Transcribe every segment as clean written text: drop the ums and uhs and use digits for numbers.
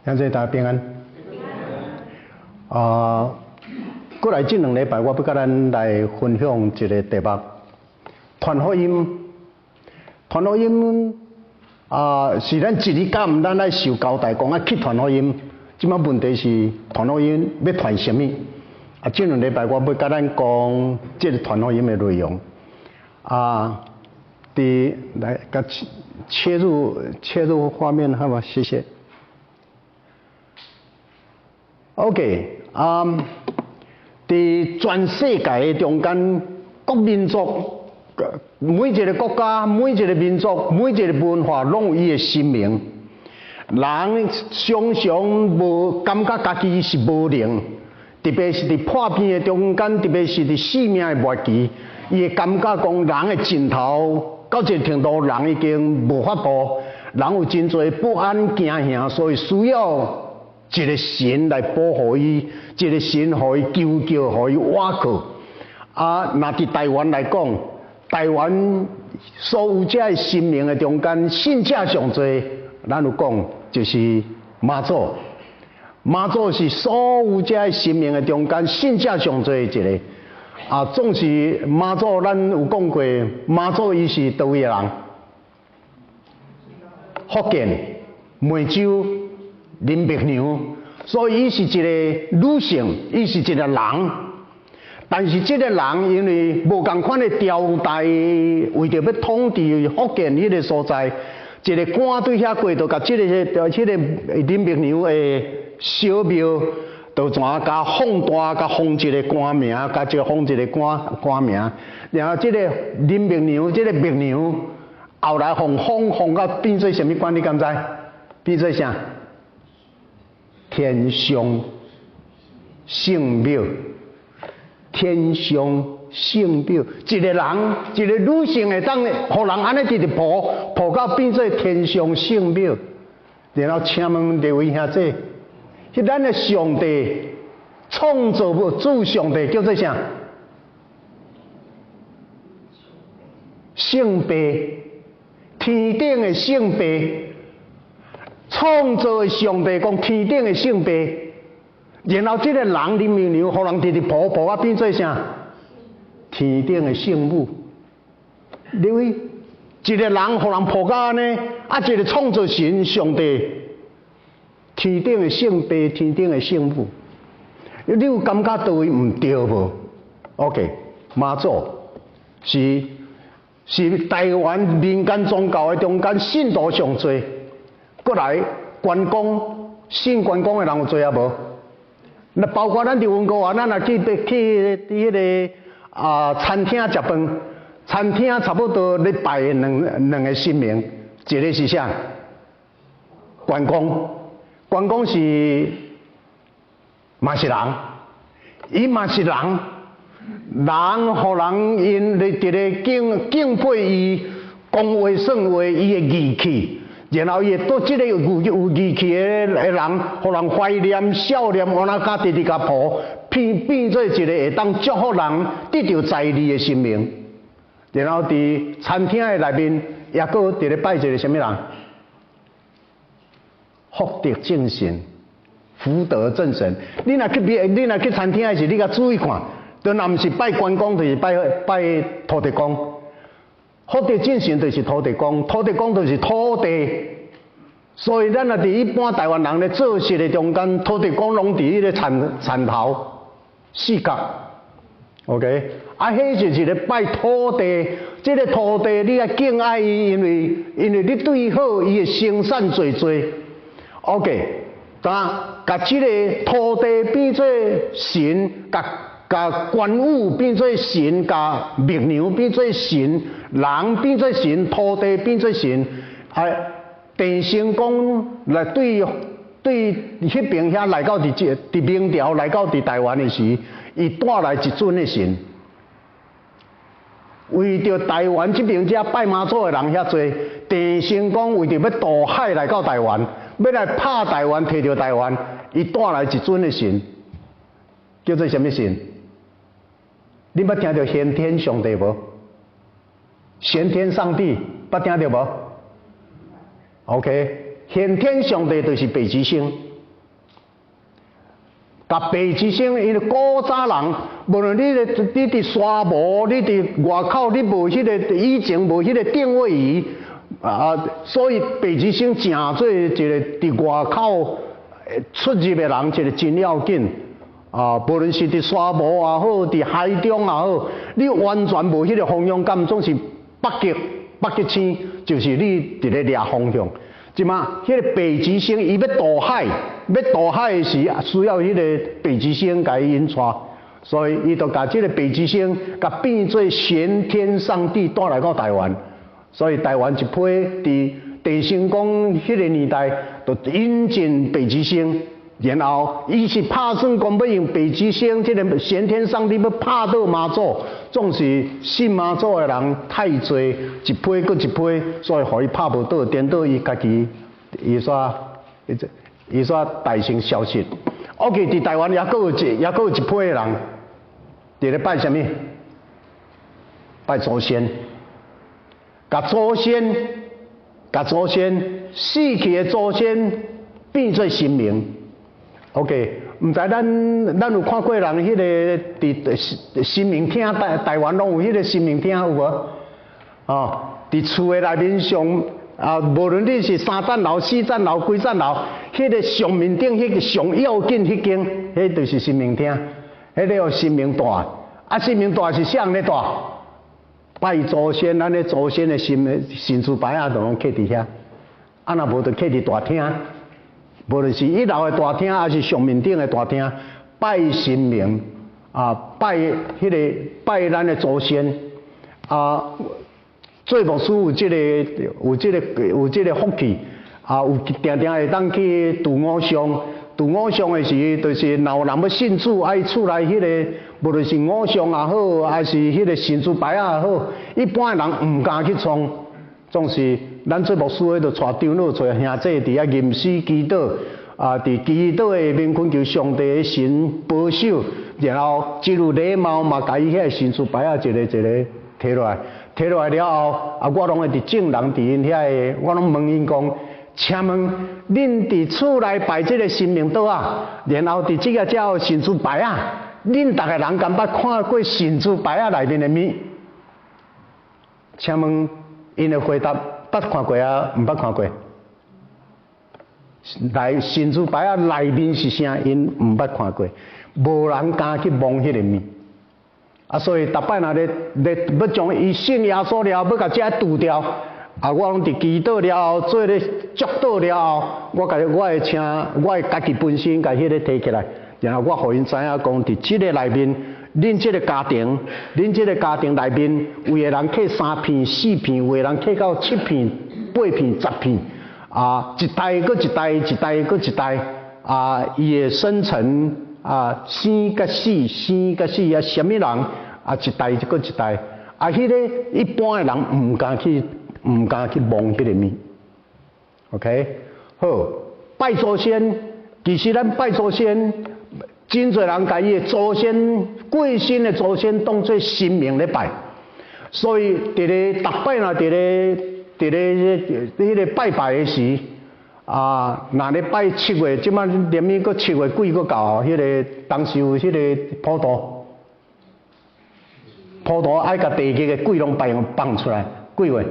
兄弟大家平安。啊，過來這2禮拜，我欲佮咱來分享一个題目：傳福音。傳福音啊，是咱一日到暗咱愛受交代，講愛去傳福音。這擺問題是傳福音欲傳啥物？啊，這兩禮拜我欲佮咱講這个傳福音的內容。啊，佇來共切入畫面，好無？謝謝。OK，啊，佇全世界的中間，各民族、每一个國家、每一个民族、每一个文化，攏有伊的神明。人常常無感覺家己是無能，特別是佇破病的中間，特別是佇生命的末期，伊會感覺講人的盡頭到這个程度，人已經無法度，人有真濟不安驚嚇，所以需要一个神來保護伊，一个神予伊求救，予伊倚靠。啊，若佇台灣來講，台灣所有這个神明的中間，信者上濟，咱有講就是媽祖。媽祖是所有這个神明的中間，信者上濟的一个。啊，總是媽祖，咱有講過，媽祖伊是佗位的人？福建梅州林默娘，所以伊是一个女性，伊是一个人。但是這个人因為無仝款的朝代，為著欲統治福建彼个所在，一个官對遐過，就共這个這个林默娘的小廟，就怎共放大，共封一个官名，共這個封一个官名。然後這个林默娘，這个默娘，後來予封到變做啥物官？你敢知？變做啥？天上聖母，天上聖母，一个人，一个女性會當，予人按呢直直抱，抱到變做天上聖母。然後請問各位兄弟，彼咱的上帝創造物主上帝叫做啥？聖父，天頂的聖父。創造的上帝講天頂的聖父，然後這个人林默娘，予人直直抱抱啊變做啥？天頂的聖母。你為一个人予人抱到按呢，啊，一个創造神上帝，天頂的聖父，天頂的聖母，你有感覺佗位毋對無？OK，媽祖是台灣民間宗教的中間信徒上濟。過來關公信關公的人有濟啊無？那包括咱佇溫哥華，咱若去去彼个啊餐廳食飯，餐廳差不多咧拜的兩個神明，一个是啥？關公，關公是嘛是人，伊嘛是人，人予人𪜶咧佇咧敬佩伊，講話算話，伊的義氣。然後伊會對這个有義氣的人，予人懷念、孝念，按怎共直直共抱，變做一个會當祝福人得著財利的神明。然後佇餐廳的內面，抑閣佇咧拜一个啥物人？福德正神，福德正神。你若去餐廳的時，你共注意看，都若毋是拜關公，就是拜土地公。福德正神就是土地公，土地公就是土地，所以咱若佇一般台灣人咧做事的中間，土地公攏佇彼个田頭四角，OK，啊，彼就是咧拜土地，這个土地你愛敬愛伊，因為你對伊好，伊會生產濟濟，OK，當共這个土地變做神，共關羽變做神，共默娘變做神，人變做神，土地變做神，啊，鄭成功來對彼邊遐來到佇這佇明朝來到佇台灣的時，伊帶來一尊的神，為著台灣這邊遮拜媽祖的人遐濟，鄭成功為著欲渡海來到台灣，欲來拍台灣，提著台灣，伊帶來一尊的神，叫做啥物神？你捌聽著玄天上帝無？玄天上帝捌聽著無？OK，玄天上帝就是北極星。共白之星，因為古早人，無論你咧，你佇沙漠，你佇外口，你無彼個以前無彼個定位儀，啊，所以白之星誠做一個佇外口出入的人，一個真要緊。啊，無論是佇沙漠也好，佇海中也好，你完全無彼個方向感，總是北極北極星，就是你佇咧掠方向。這馬，彼個北極星伊欲渡海，欲渡海的時，需要彼個北極星共伊引帶，所以伊就共這個北極星共變做玄天上帝帶來到台灣。所以台灣一批佇鄭成功彼個年代，就引進北極星，然後伊是拍算講欲用北極星這個玄天上帝欲拍倒媽祖，總是信媽祖的人太濟，一批閣一批，所以予伊拍無倒，顛倒伊家己，伊煞伊煞大成消失。OK，佇台灣猶閣有一猶閣有一批的人，佇咧拜啥物？拜祖先，共祖先，共祖先死去的祖先變做神明。OK，毋知咱咱有看過人彼個佇神明廳台台灣攏有彼個神明廳有無？哦，佇厝的內面上啊，無論你是三層樓、四層樓、幾層樓，彼個上面頂彼個上要緊彼間，彼就是神明廳，彼個予神明蹛。啊，神明蹛是啥人咧蹛？拜祖先，咱的祖先的神神主牌仔就攏囥佇遐。啊，若無就囥佇大廳，無論是一樓的大廳，抑是上面頂的大廳，拜神明啊，拜彼個拜咱的祖先啊。做牧師有這個有這個有這個福氣啊，有定定會當去度偶像，度偶像的時，就是若有人欲信主，愛厝內彼個，無論是偶像也好，還是彼個神主牌仔也好，一般的人毋敢去創，總是咱做牧師的，就帶長老、帶兄弟佇遐吟詩祈禱，啊，佇祈禱下面懇求上帝的神保守，然後這有禮貌嘛，共伊遐神主牌仔一个一个提落來，提落來了後，啊，我攏會佇眾人佇𪜶遐个，我攏問𪜶講，請問恁佇厝內拜這个神明桌仔，然後佇這个遮神主牌仔，恁逐个人敢捌看過神主牌仔內面的物？請問𪜶的回答，捌看過啊？毋捌看過？內神主牌仔內面是啥？𪜶毋捌看過，無人敢去摸彼个物。啊，所以逐擺若咧咧欲將伊信耶穌了後，欲共這除掉，啊，我攏佇祈禱了後，做咧祝禱了後，我共我會請，我會家己本身共彼个提起來，然後我予𪜶知影講，佇這个內面，恁這个家庭，恁這个家庭內面，有的人刻三片、四片，有的人刻到七片、八片、十片，啊，一代閣一代，一代閣一代，啊，伊會生成。啊，生佮死，生佮死啊，啥物人啊，一代閣一代，啊，彼個一般的人毋敢去，毋敢去摸彼个物。OK，好，拜祖先，其實咱拜祖先，真濟人共伊的祖先過身的祖先當做神明咧拜，所以佇咧逐擺若佇咧佇咧彼个拜拜的時。啊，若咧拜七月，這擺連物閣七月鬼閣到，彼个當時有彼个普渡，普渡愛共地獄的鬼攏拜放出來，幾月？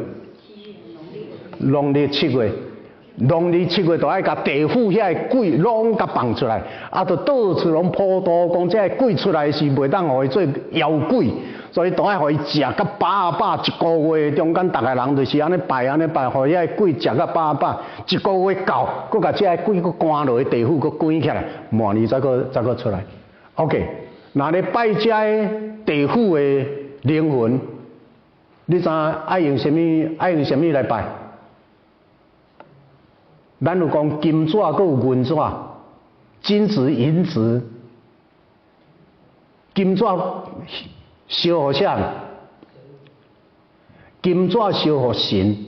農曆七月，農曆七月就愛共地府遐个鬼攏共放出來，啊，就到處攏普渡，講這个鬼出來時袂當予伊做妖鬼。所以都愛予伊食甲飽啊飽，一個月中間，逐个人就是按呢拜按呢拜，予遐个鬼食甲飽啊飽，一個月到，閣共這个鬼閣關落去地府，閣關起來，明年才閣才閣出來。OK，若咧拜這个地府的靈魂，你知愛用啥物？愛用啥物來拜？咱有講金紙，閣有銀紙，金紙銀紙，金紙燒予啥？金紙燒予神，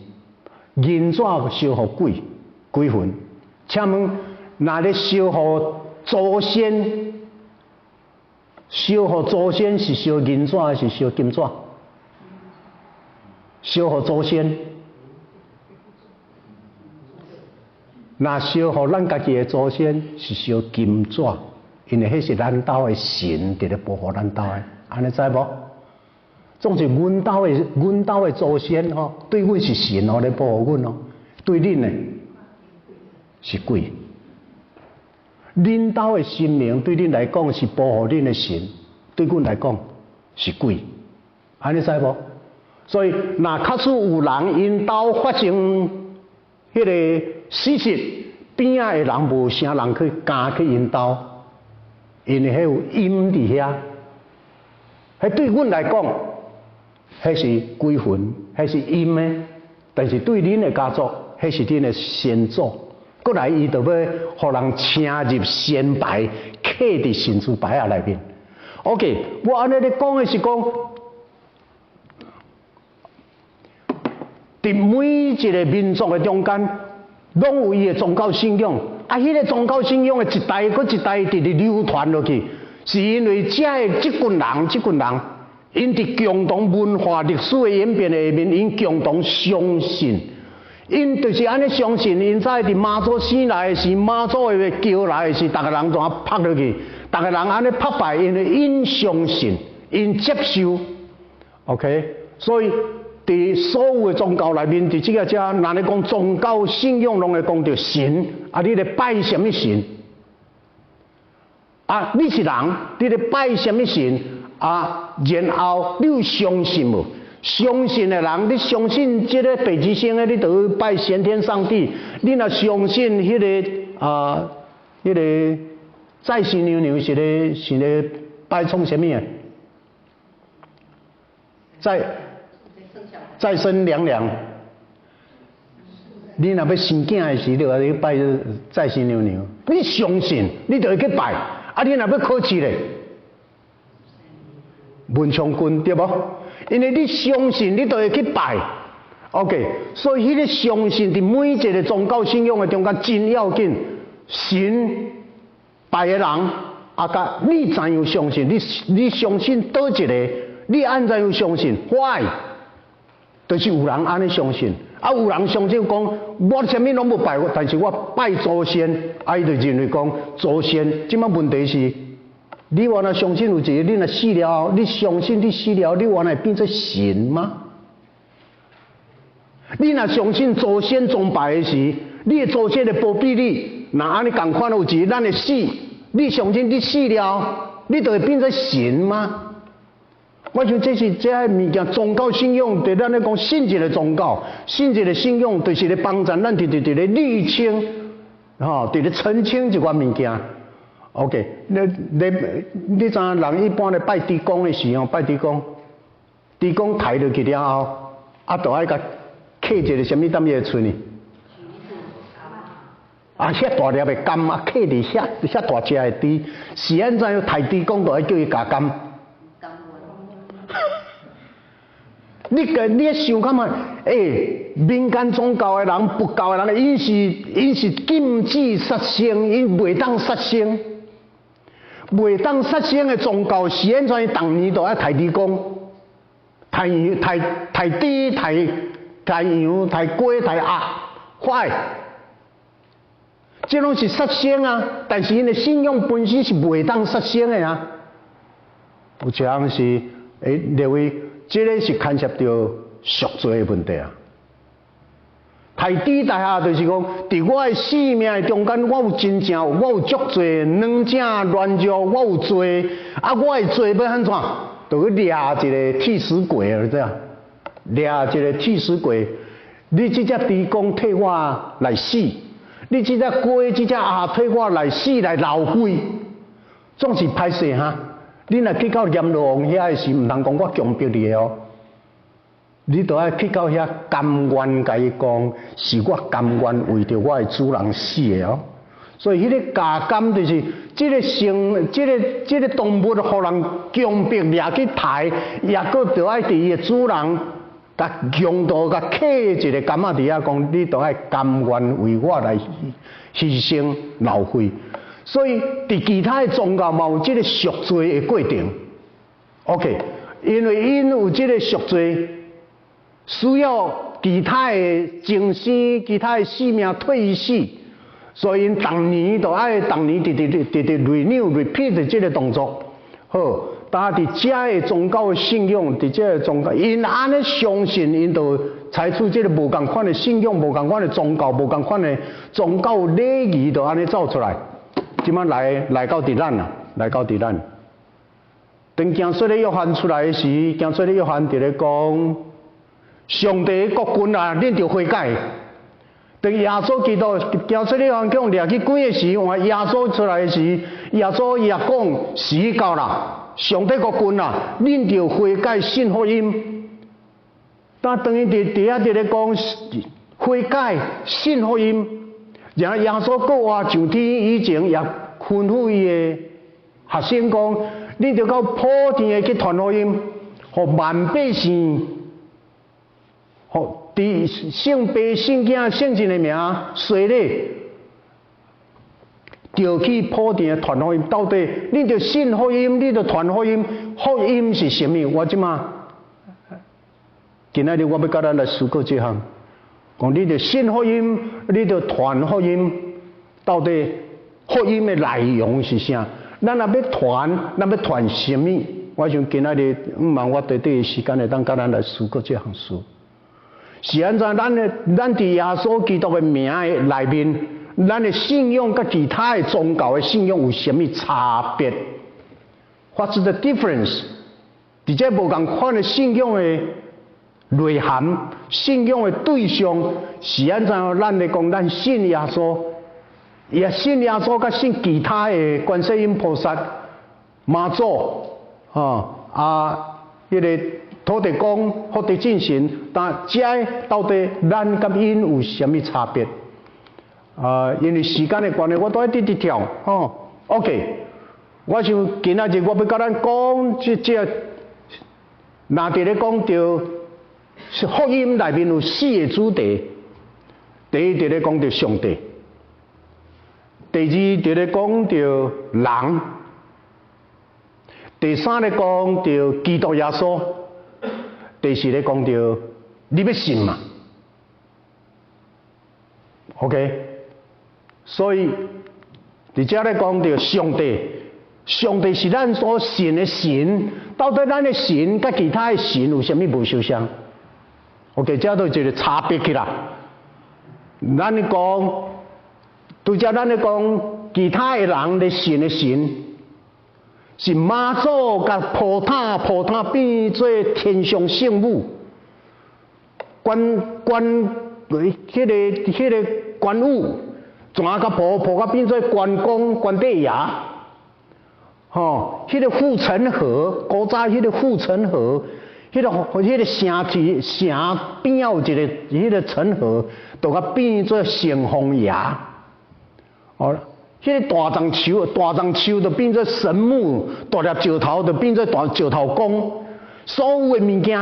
銀紙燒予鬼鬼魂。請問，若咧燒予祖先，燒予祖先是燒銀紙還是燒金紙？燒予祖先。若燒予咱家己的祖先是燒金紙，因為彼是咱兜的神佇咧保護咱兜的，按呢知無？總是阮兜的祖先吼，對阮是神哦咧保護阮哦，對恁呢是鬼。恁兜的神明對恁來講是保護恁的神，對阮來講是鬼，按呢知無？所以，若假使有人𪜶兜發生彼个死屍，邊仔的人無啥人去敢去𪜶兜，因為彼有陰佇遐。彼對阮來講，彼是鬼魂，彼是陰的；但是對恁的家族，彼是恁的先祖。閣來，伊就欲予人請入神牌，刻佇神主牌仔內面。OK，我按呢咧講的是講，佇每一个民族的中間，攏有伊的宗教信仰。啊，彼个宗教信仰的一代閣一代佇咧流傳落去，是因為這个這群人，這群人，𪜶佇共同文化歷史的演變下面，𪜶共同相信。𪜶就是按呢相信，𪜶知佇媽祖生來的時，媽祖的轎來的時，逐个人怎啊拍落去？逐个人按呢拍拜，因為𪜶相信，𪜶接受。OK，所以佇所有的宗教內面，佇這个遮，若咧講宗教信仰，攏會講著神。啊，你咧拜啥物神？啊，你是人，你咧拜啥物神？啊，然後你有相信無？相信的人，你相信這个北極星的，你就去拜玄天上帝。你若相信彼个啊，彼个再生娘娘是咧拜創啥物的？再生娘娘。你若欲生囝的時，你就去拜再生娘娘。你相信，你就會去拜。啊，你若欲考試咧，文昌君對無？因為你相信，你就會去拜。OK，所以彼个相信佇每一个宗教信仰的中間真要緊。神拜的人，啊，佮你怎樣相信？你相信佗一个？你按怎樣相信？Why？就是有人按呢相信，啊，有人相信講我啥物攏無拜，但是我拜祖先，啊，伊就認為講祖先。這擺問題是，你原來相信有一个，你若死了，你相信你死了，你原來會變做神嗎？你若相信祖先崇拜的時，你的祖先會保庇你。若按呢仝款有一日咱會死，你相信你死了，你就會變做神嗎？我想這是這个物件，宗教信仰，佇咱咧講信一个宗教，信一个信仰，就是咧幫助咱佇佇佇咧釐清，吼，佇咧澄清一寡物件。OK，你知影人一般咧拜豬公的時候，拜豬公，豬公刣落去了後，啊，就愛共刻一个啥物踮伊的喙呢？啊，遐大粒的柑啊，刻佇遐遐大隻的豬，是按怎樣刣豬公就愛叫伊咬柑？你個你想看覓？欸，民間宗教的人、佛教的人，𪜶是禁止殺生，𪜶袂當殺生，袂當殺生的宗教是按怎？逐年都愛刣豬公，刣羊、刣刣豬、刣刣羊、刣雞、刣鴨，Why？這攏是殺生啊！但是𪜶的信仰本身是袂當殺生的啊。有一項是，欸，列位。這个是牽涉著贖罪的問題啊！刣豬刣鴨就是講，佇我的生命的中間，我有真正我有足濟軟正軟弱，我有罪啊！我的罪欲按怎？就去掠一個替死鬼啊！這樣掠一個替死鬼，你這隻豬公替我來死，你這隻雞、這隻鴨替我來死來流血，總是歹勢哈！你若去到閻羅王遐的時，毋通講我強迫你的哦，你著愛去到遐甘願共伊講，是我甘願為著我的主人死的哦。所以彼个咬柑就是這个生，這个動物，予人強迫掠去刣，也閣著愛佇伊的主人，共強盜共刻一个柑仔佇遐講，你著愛甘願為我來犧牲流血。所以，佇其他的宗教嘛有這个贖罪的過程。OK，因為𪜶有這个贖罪，需要其他的精神、其他的性命替伊死。所以𪜶逐年都愛逐年直直直直 renew repeat 這個動作。好，但佇遮的宗教的信仰，佇這個宗教，𪜶按呢相信，𪜶就採取這個無仝款的信仰，無仝款的宗教，無仝款的宗教禮儀，就按呢走出來。這擺來來到佇咱啊，來到佇咱。當行洗禮約翰出來的時，行洗禮約翰佇咧講，上帝的國近啊，恁著悔改。當耶穌基督行洗禮約翰去予掠去關的時，換耶穌出來的時，耶穌也講時到啦，上帝國近啊，恁著悔改信福音。但當伊佇佇遐佇咧講悔改信福音，然後耶穌復活上天以前，也吩咐伊的學生講，恁著到普天的去傳福音，予萬百姓，予佇聖父、聖囝、聖神的名洗禮，著去普天的傳福音。到底恁著信福音，恁著傳福音，福音是啥物？我這馬今仔日我欲佮咱來思考這項，講恁著信福音，恁著傳福音，到底福音的內容是啥？咱若欲傳，咱欲傳啥物？我想今仔日，毋茫我短短的時間會當佮咱來思考這項事。是按怎？咱的咱佇耶穌基督的名的內面，咱的信仰佮其他的宗教的信仰有啥物差別？What's the difference？佇這無仝款的信仰的內涵、信仰的對象是按怎？咱來講，咱信耶穌，也信耶穌，佮信其他的觀世音菩薩、媽祖，吼啊，彼個土地公、福地正神，但這到底咱佮𪜶有啥物差別？啊，因為時間的關係，我都愛直直跳，吼。OK，我想今仔日我欲佮咱講，這這，若佇咧講著是福音內面有四個主題，第一佇咧講著上帝，第二佇咧講著人，第三咧講著基督耶穌。第四咧講著你欲信嗎？OK，所以佇遮咧講著上帝，上帝是咱所信的神，到底咱的神佮其他的神有啥物無相像？OK，這都一個差別去啦。咱講，拄才咱咧講其他的人咧信的神。是媽祖共抱塔，抱塔變做天上聖母，關關彼個彼個關羽，轉共抱抱甲變做關公關帝爺，吼，彼個護城河，古早彼個護城河，彼個彼個城池城邊仔有一個彼個城河，就共變做城隍爺，哦。彼個大樟樹，大樟樹就變做神木，大粒石頭就變做大石頭公。所有的物件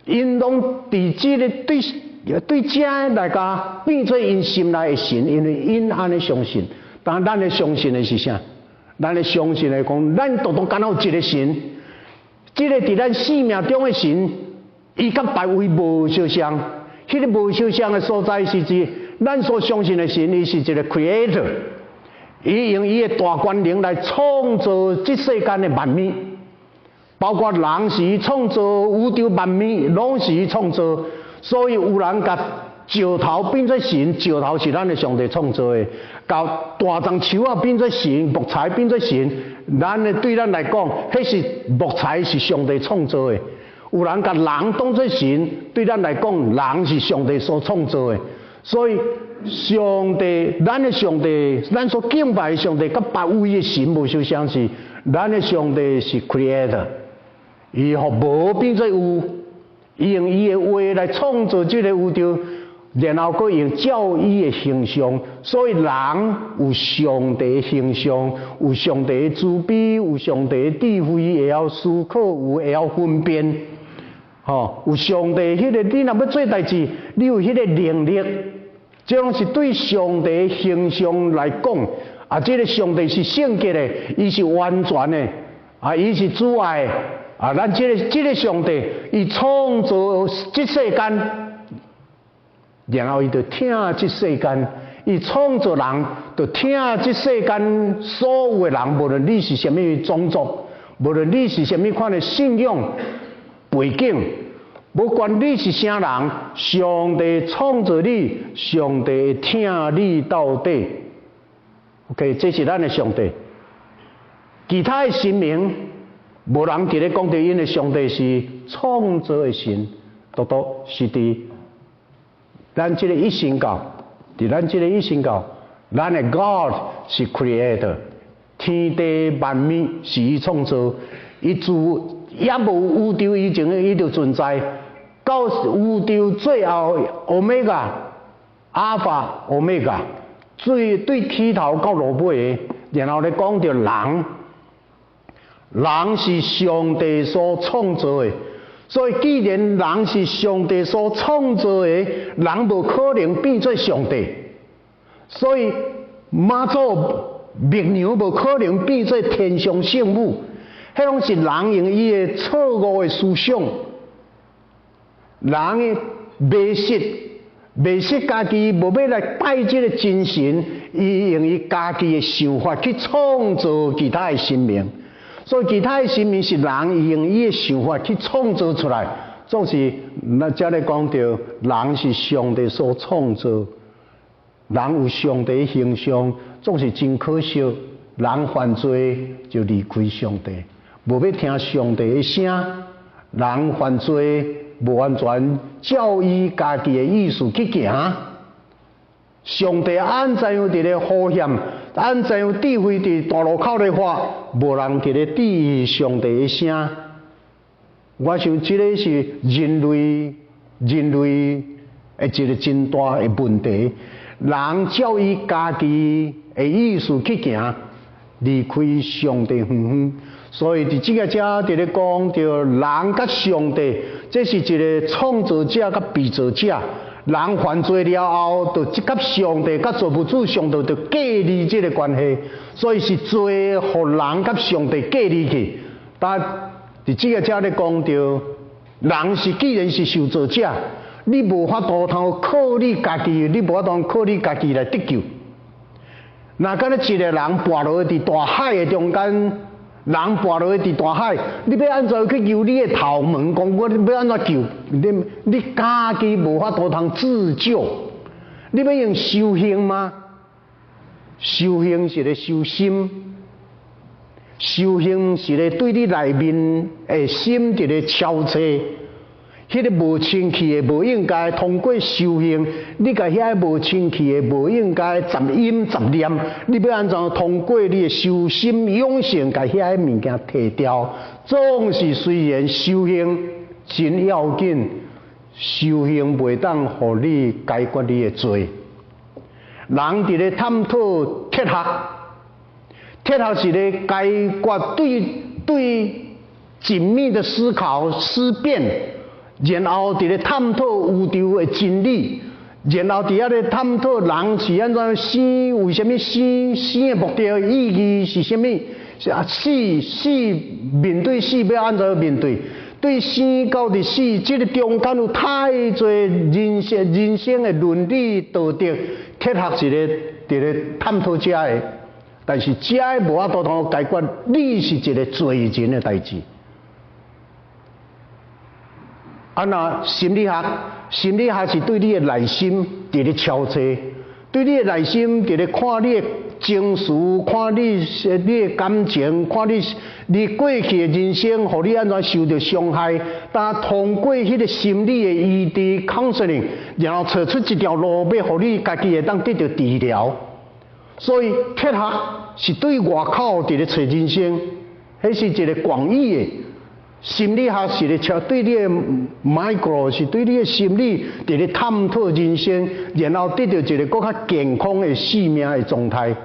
，𪜶攏佇這個對對這來講，變做𪜶心內的神，因為𪜶按呢相信。但咱咧相信的是啥？咱咧相信的講，咱獨獨敢若有一個神，這個佇咱生命中的神，伊佮別位無相像。彼個無相像的所在是指，咱所相信的神，伊是一個 creator。伊用伊的大權能來創造這世間的萬物，包括人是伊創造，宇宙萬物攏是伊創造。所以有人共石頭變做神，石頭是咱的上帝創造的；共大樟樹仔變做神，木材變做神，咱的對咱來講，彼是木材是上帝創造的。有人共人當做神，對咱來講，人是上帝所創造的。所以，上帝，咱的上帝，咱所敬拜的上帝，佮別位的神無相像是，咱的上帝是 creator，伊予無變做有，伊用伊的話來創造這個宇宙，然後閣用照伊的形象，所以人有上帝的形象，有上帝的慈悲，有上帝的智慧，會曉思考，有會曉分辨，吼，有上帝彼個，你若欲做代誌，你有彼個能力。這攏是對上帝形象來講，啊，這個上帝是聖潔的，伊是完全的，啊，伊是慈愛的，啊，咱這個這個上帝，伊創造這世間，然後伊就疼這世間，伊創造人，就疼這世間所有的人，無論你是啥物種族，無論你是啥物款的信仰背景，無管你是啥人，上帝創造你，上帝疼你到底。OK，這是咱的上帝。其他的神明，無人佇咧講著𪜶的上帝是創造的神，獨獨是佇咱這個一神教，佇咱這個一神教，咱的 God 是 Creator，天地萬物是伊創造，伊自猶無宇宙以前，伊就存在，到宇宙最後 Omega、Alpha、Omega，最對起頭到落尾，然後咧講著人，人是上帝所創造的，所以既然人是上帝所創造的，人無可能變做上帝，所以媽祖默娘無可能變做天上聖母。彼攏是人用伊的錯誤的思想，人的迷失，迷失家己，無欲來拜這個真神，伊用伊家己的想法去創造其他的神明，所以其他的神明是人用伊的想法去創造出來，總是咱遮咧講著，人是上帝所創造，人有上帝的形象，總是真可惜，人犯罪就離開上帝。無欲聽上帝的聲，人犯罪無完全照伊家己的意思去行。上帝按怎樣佇咧呼喊，按怎樣智慧佇大路口咧喊，無人佇咧注意上帝的聲。我想這个是人類的一個真大的問題。人照伊家己的意思去行，離開上帝遠遠。所以佇這个遮佇咧講著人佮上帝，這是一個創造者佮被造者。人犯罪了後，就佮上帝、佮造物主上帝就隔離這个關係，所以是罪予人佮上帝隔離去。但佇這个遮咧講著，人是既然是受造者，你無法度通靠你家己，你無法度靠你家己來得救。若敢若一个人跋落佇大海的中間。人跋落去佇大海，你欲按怎去救你的頭毛？講我欲按怎救？你家己無法度通自救。你欲用修行嗎？修行是咧修心，修行是咧對你內面的心佇咧敲揣。彼个無清氣的、無應該通過修行，你共遐個無清氣的、無應該雜音雜念，你欲按怎通過你的修心養性，共遐個物件提掉？總是雖然修行真要緊，修行袂當予你解決你的罪。人佇咧探討哲學，哲學是咧解決對對縝密的思考思辨。然後佇咧探討宇宙的真理，然後佇遐咧探討人是按怎生，為啥物生，生的目的意義是啥物？啊，死死面對死欲按怎面對？對生到佇死，這个中間有太濟人生的倫理道德，哲學是咧佇咧探討這个，但是這个無法度通解決你是一个罪人的代誌。啊，若心理學，心理學是對你的內心佇咧敲揣，對你的內心佇咧看你的情緒，看你的感情，看你過去的人生，予你按怎受著傷害，但通過彼个心理的醫治 counseling，然後找出一條路，欲予你家己會當得著治療。所以哲學是對外口佇咧揣人生，彼是一个廣義的。心理學是咧，對你的 micro 是對你的心理，佇咧探討人生，然後得著一个閣較健康的生命的狀態。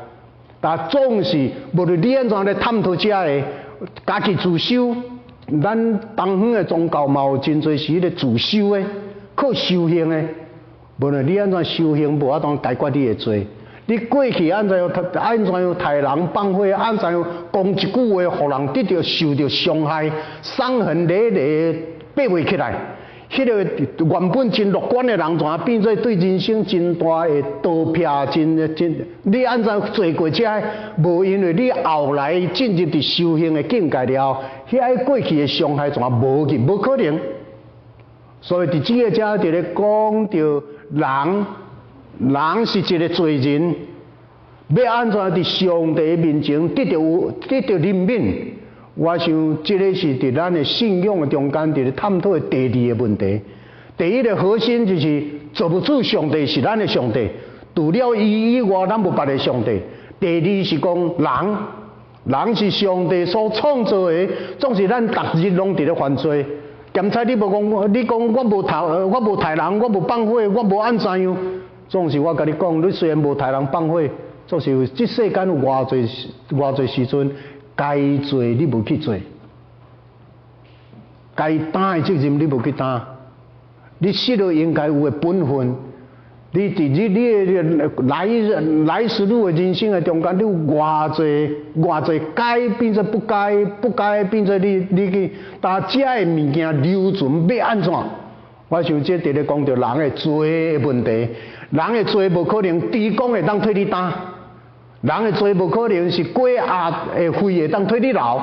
但總是無論你按怎咧探討這个，家己自修，咱東方的宗教嘛有真濟是彼个自修的，靠修行的。無論你按怎修行，無法度解決你的罪。你過去按怎樣按怎樣刣人放火，按怎樣講一句話，予人得著受著傷害，傷痕累累，爬袂起來。彼个原本真樂觀的人，怎變做對人生真大的刀劈，真真？你按怎做過這个？無因為你後來進入佇修行的境界了後，遐個過去的傷害怎無去？無可能。所以佇這个遮佇咧講著人，人是一個罪人，欲按怎佇上帝面前得著有得著憐憫？我想，這个是佇咱的信仰的中間，佇咧探討的第二个問題。第一个核心就是造物主上帝是咱的上帝，除了伊以外，咱無別个上帝。第二是講人，人是上帝所創造的，總是咱逐日攏佇咧犯罪。兼且你無講，你講我無刣，我無刣人，我無放火，我無按怎樣，總是我共你講，你雖然無刣人放火，總是這世間有偌濟偌濟時陣，該做你無去做，該擔的責任你無去擔，你失了應該有的本分。你佇你的來來世路的人生的中間，你有偌濟偌濟該變做不該，不該變做你你去，但這个物件留存欲按怎？我想這佇咧講著人的罪的問題，人的罪無可能豬公會當替你擔，人的罪無可能是雞鴨的血會當替你流，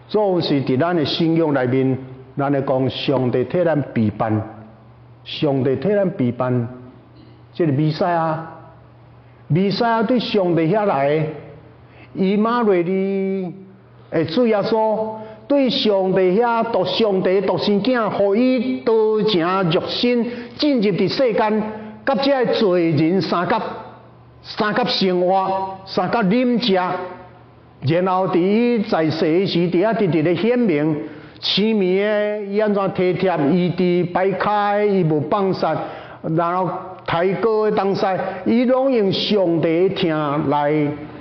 總是佇咱的信仰內面，咱咧講上帝替咱備辦，上帝替咱備辦。這个彌賽亞，彌賽亞對上帝遐來，以馬內利的主耶穌對上帝遐獨上帝獨生囝，予伊道成肉身進入佇世間，佮這个罪人相佮，相佮生活，相佮飲食，然後佇伊在世時，佇遐直直咧顯明，痴迷的伊按怎體貼，醫治掰跤，伊無放殺，然後。抬轎的東西，伊攏用上帝的疼來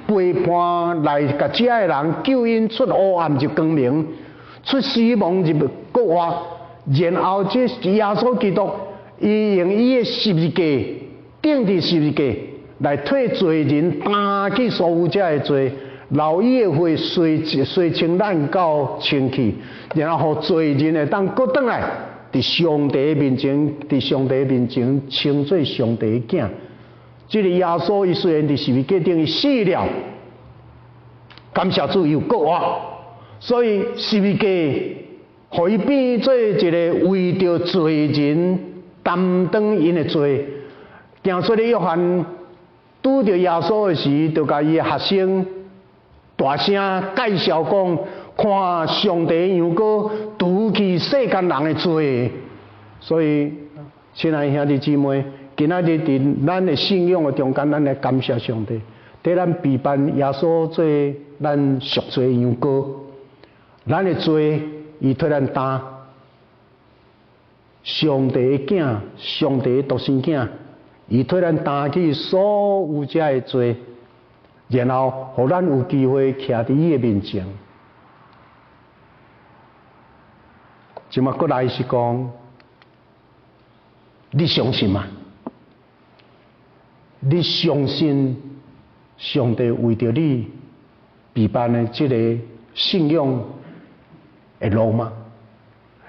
陪伴，來共這个人救𪜶出黑暗入光明，出死亡入復活。然後這耶穌基督，伊用伊的十字架，釘佇十字架來替罪人擔起所有這个罪，流伊的血洗洗清咱到清氣，然後予罪人會當閣轉來。佇上帝面前，佇上帝面前稱做上帝的囝。這个耶穌，伊雖然佇十字架頂伊死了，感謝主伊有復活，所以十字架予伊變做一个為著罪人擔當𪜶的罪。行洗禮約翰拄著耶穌的時，就共伊的學生大聲介紹講。看上帝羊羔除去世間人的罪，所以親愛兄弟姊妹，今仔日佇咱的信仰的中間，咱來感謝上帝，替咱備辦耶穌做咱贖罪羊羔，咱的罪伊替咱擔。上帝的囝，上帝的獨生囝，伊替咱擔起所有這的罪，然後予咱有機會徛佇伊的面前。這馬過來是講，你相信嗎？你相信上帝為著你備辦的這个信仰的路嗎？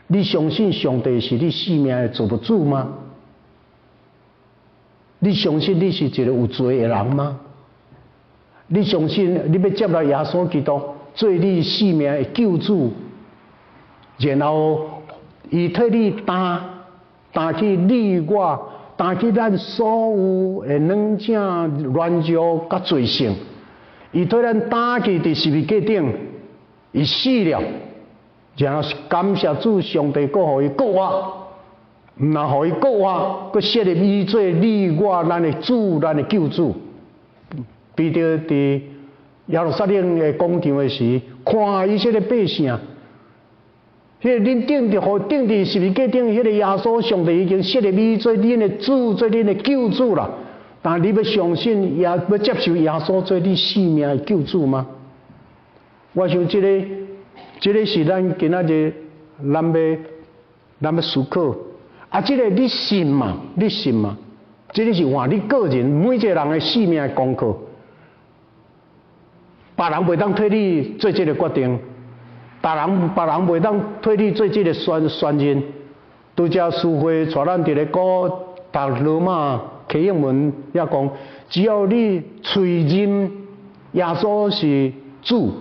你相信上帝是你生命的造物主嗎？你相信你是一個有罪的人嗎？你相信你欲接納耶穌基督做你生命的救主？然後，伊替你擔擔起你我擔起咱所有的軟正軟弱佮罪性，伊替咱擔起佇十字架頂，伊死了，然後感謝主上帝，閣予伊復活，毋但予伊復活，閣設立伊做你我咱的主，咱的救主。彼得佇耶路撒冷的廣場的時，看以色列百姓。彼个恁釘佇予釘佇十字架頂，彼个耶穌上帝已經設立你做恁的主，做恁的救主啦。但你欲相信耶，欲接受耶穌做你生命的救主嗎？我想這个，這个是咱今仔日咱欲咱欲思考。啊，這个你信嗎？你信嗎？這个是換你個人每一个人的生命的功課。別人袂當替你做這个決定。別人別人袂當替你做這个宣宣認，拄才書會帶咱佇咧講讀羅馬啟應文，也講，只要你喙認耶穌是主，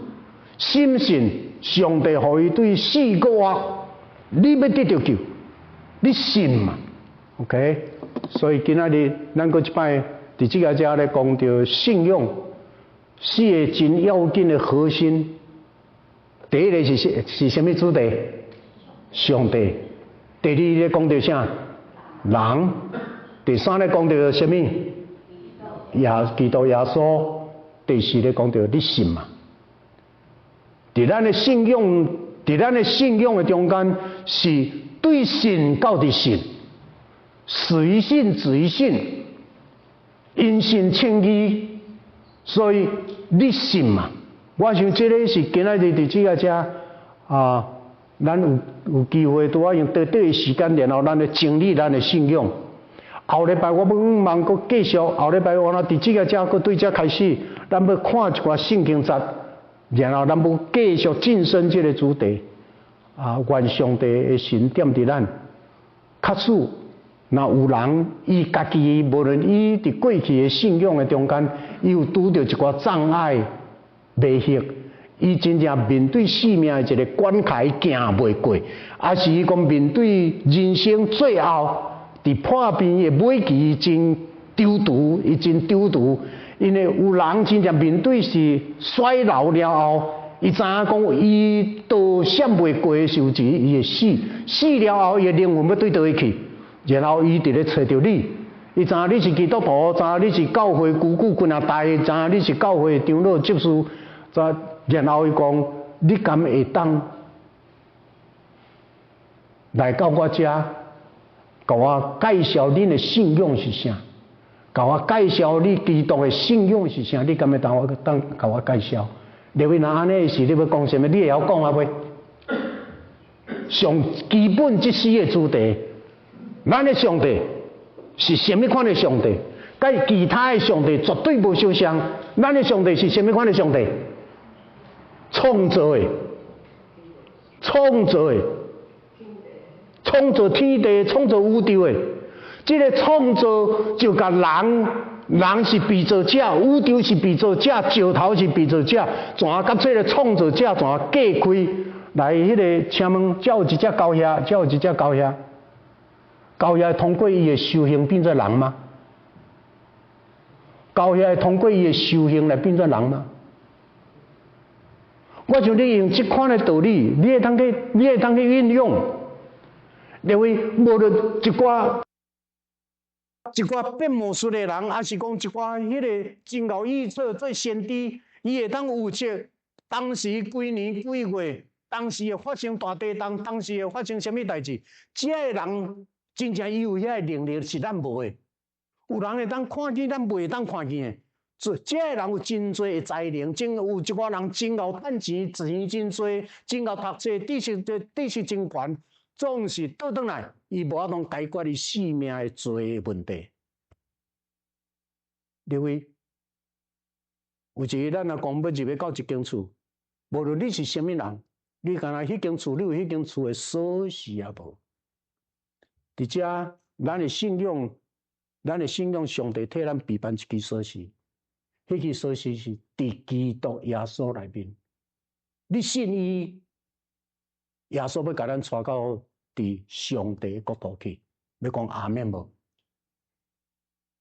深信上帝予伊對死閣活，你欲得著救，你信嘛？OK，所以今仔日咱閣一擺佇這个遮咧講著信仰四个真要緊的核心。第一个是是啥物主題？上帝。第二咧講著啥？人。第三咧講著啥物？耶基督耶穌。第四咧講著你信嘛？佇咱的信仰，佇咱的信仰的中間，是對神到佇信，隨信隨信，因信稱義，所以你信嘛？我想這个是今仔日佇這个遮啊，咱有有機會拄仔用短短的時間，然後咱來整理咱的信仰。後禮拜我欲望閣繼續，後禮拜我若佇這个遮閣對這開始，咱欲看一寡聖經節，然後咱欲繼續進深這个主題。啊，願上帝的神踮佇咱。假使若有人伊家己，無論伊佇過去的信仰的中間，伊有拄著一寡障礙、迷惑，伊真正面對生命的一个關卡，伊行袂過，抑是伊講面對人生最後佇破病的尾期，伊真躊躇，伊真躊躇，因為有人真正面對是衰老了後，伊知影講伊倒閃袂過的時陣，伊會死，死了後伊的靈魂欲對佗位去，然後伊佇咧揣著你，伊知影你是基督徒，知影你是教會久久幾若代，知影你是教會長老執事，知然後伊講，你敢會當來到我遮，共我介紹恁的信仰是啥？共我介紹你基督的信仰是啥？你敢會當我當共我介紹？你若按呢是，你欲講啥物？你會曉講啊袂？上基本這四个主題，咱的上帝是啥物款的上帝？佮其他的上帝絕對無相像。咱的上帝是啥物款的上帝？創造的，創造的，創造天地、創造宇宙的。這个創造就共人，人是被造者，宇宙是被造者，石頭是被造者，怎佮這个創造者怎隔開？來，彼个，請問，遮有一隻狗遐，遮有一隻狗遐，狗遐通過伊的修行變做人嗎？狗遐通過伊的修行來變做人嗎？我想你用這款的道理，你會當去，你會當去運用，因為無論一寡一寡變魔術的人，抑是講一寡彼个真𠢕預測做先知，伊會當預測當時幾年幾月，當時會發生大地震，當時會發生啥物代誌，這个人真正伊有遐个能力是咱無的。有人會當看見，咱袂當看見的。這這个人有真濟的才能，真有一寡人真𠢕趁錢，錢真濟，真𠢕讀冊，知識知識真懸，總是倒轉來，伊無法度解決伊性命的罪的問題。各位，有一日咱若講欲入去到一間厝，無論你是啥物人，你敢若彼間厝，你有彼間厝的鎖匙也無？佇遮，咱的信仰，咱的信仰，上帝替咱備辦一支鎖匙，彼支鎖匙是佇基督耶穌內面。你信伊，耶穌欲共咱帶到佇上帝的國度去，欲講阿們無？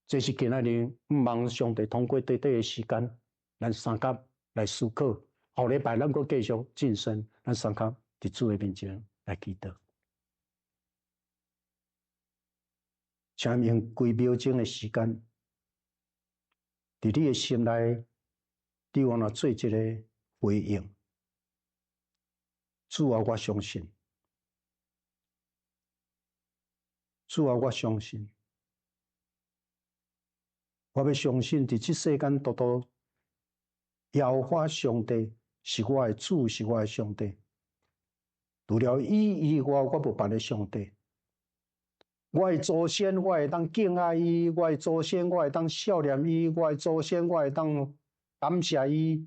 這是今仔日望上帝通過短短的時間，咱相佮來思考。後禮拜咱閣繼續進深，咱相佮佇主的面前來祈禱。請用幾秒鐘的時間，佇你的心內，你有按怎做這个回應？主啊，我相信。主啊，我相信。我欲相信，佇這世間獨獨耶和華上帝是我的主，是我的上帝。除了伊以外，我無別个上帝。我的祖先，我會當敬愛伊；我的祖先，我會當孝念伊；我的祖先，我會當感謝伊。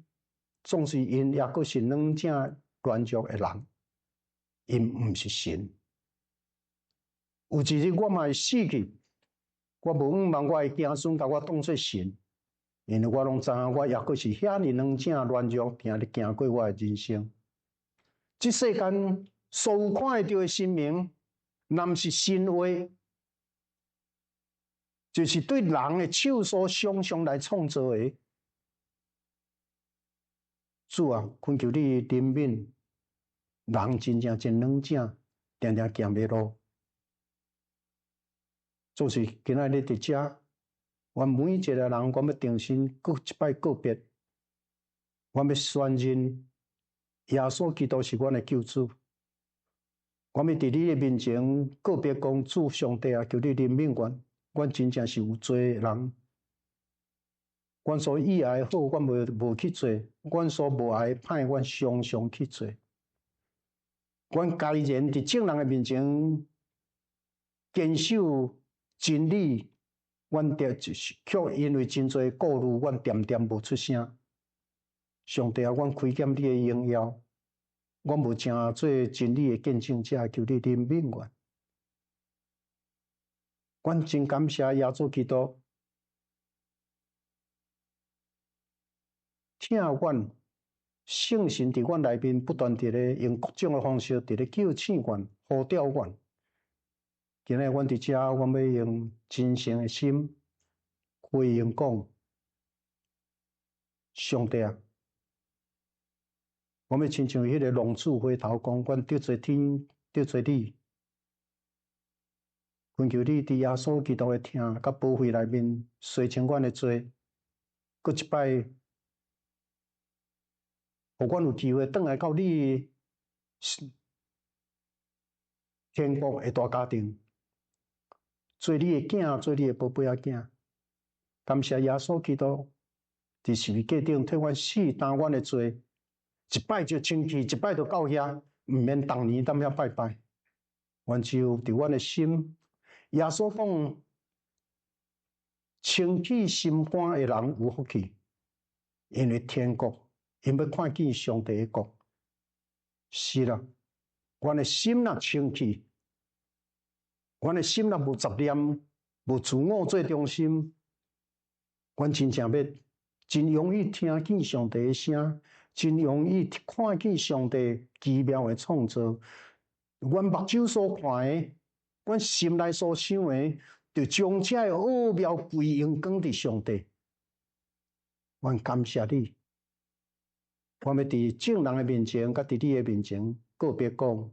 總是𪜶抑閣是軟正軟弱的人，𪜶毋是神。有一日我嘛會死去，我無向望我的子孫共我當做神，因為我攏知影我猶閣是遐爾軟正軟弱，定咧行過我的人生。這世間所有看會著的神明，若毋是神話，就是對人的手所想像來創造的。主啊，懇求你憐憫人，真正真軟正，定定行迷路。總是今仔日佇遮，阮每一個人，阮欲重新閣一擺告別，阮欲宣認耶穌基督是阮的救主。阮欲佇你的面前告別，講主上帝啊，求你憐憫阮，阮真正是有罪的人。阮所喜愛的好，阮無去做；阮所無愛的歹，阮常常去做。阮甘願佇眾人的面前堅守真理，阮著卻因為真濟顧慮，阮恬恬無出聲。上帝啊，阮虧欠你的榮耀，阮無成做真理的見證者，求你憐憫阮。阮真感謝耶穌基督。疼阮，聖神佇阮內面不斷佇咧用各種的方式佇咧叫醒阮、呼召阮。今日阮佇遮，阮欲用真誠的心回應講：上帝啊，阮欲親像彼個浪子回頭講，阮得罪天，得罪你，懇求你佇耶穌基督的疼佮寶血內面洗清阮的罪，閣一擺。予阮有機會轉來到你天國的大家庭，做你的囝，做你的寶貝仔囝。感謝耶穌基督佇十字架頂替阮死，擔阮的罪，一擺就清氣，一擺就到遐，毋免逐年踮遐拜拜。阮只有佇阮的心，耶穌講，清氣心肝的人有福氣，因為天國。𪜶欲看見上帝的國，是啦，阮的心若清氣，阮的心若無雜念，無自我做中心，阮真正欲真容易聽見上帝的聲，真容易看見上帝奇妙的創造。阮目睭所看的，阮心內所想的，就將這个奧妙歸榮轉佇上帝。阮感謝你。我欲佇眾人的面前，佮佇你的面前告別，講：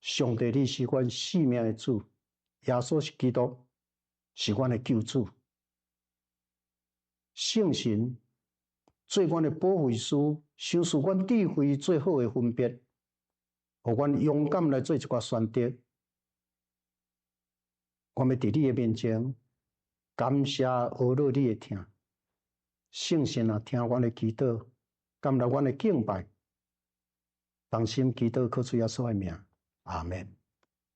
上帝，你是阮性命的主，耶穌是基督，是阮的救主。聖神做阮的保惠師，賞賜阮智慧最好的分別，予阮勇敢來做一寡選擇。我欲佇你的面前感謝阿樂你的疼，聖神啊，聽阮的祈禱。甘來阮的敬拜，同心祈禱，靠主耶穌的名，阿們。